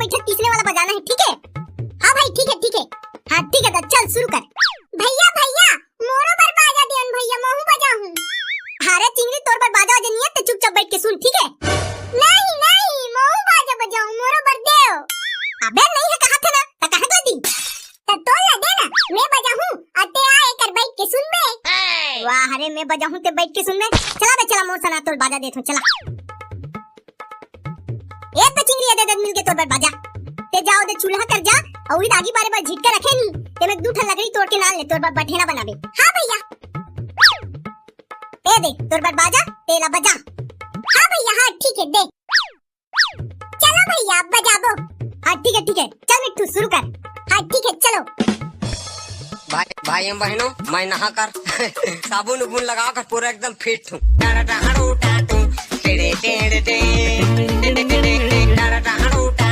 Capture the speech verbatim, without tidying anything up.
पीछे तीसरे वाला बजाना है, ठीक है? हाँ भाई, ठीक है, ठीक है। हाँ ठीक है, तो चल शुरू कर। भैया, भैया, मोरो बर बाजा देन भैया, महूँ बजाहूँ। अरे चिंगरी, तोर बर बाजा वाजा नहीं है, तो चुपचाप बैठ के सुन, ठीक है? नहीं, नहीं, महूँ बाजा बजाहूँ, मोरो बर देव। अबे नहीं है, कहा थे ना, तो कहाँ गलती? तो तोर ला दे ना, मैं बजाहूँ, अते आ एकर बैठ के सुनबे। वाह रे, मैं बजाहूँ ते बैठ के सुनबे। चला बे, चला मोर सना तोर बाजा देथों, चला। ए तो चिंगरी, दे दे मिल के तोर बर बाजा। ते जाओ दे चूल्हा कर जा, अउ इद आगी बारे बर झिटका रखे नी, ते में दू ठन लकड़ी तोड़ के लान ले, तोर बर बठेना बनाबे। हाँ भैया। ए दे तोर बर बाजा, तेला बजा। हाँ भैया, हाँ ठीक है, दे। चलो भैया, बजाबो। हाँ ठीक है, ठीक है, चल मिट्ठू शुरू कर। हाँ ठीक है, चलो। भाई, भाई एवं बहनों, मैं नहा कर साबुन उबुन लगा कर पूरा एकदम फिट हूँ। टाड़ा टाड़ू टाटू, टेड़े टेड़े टे, टेड़े टेड़े।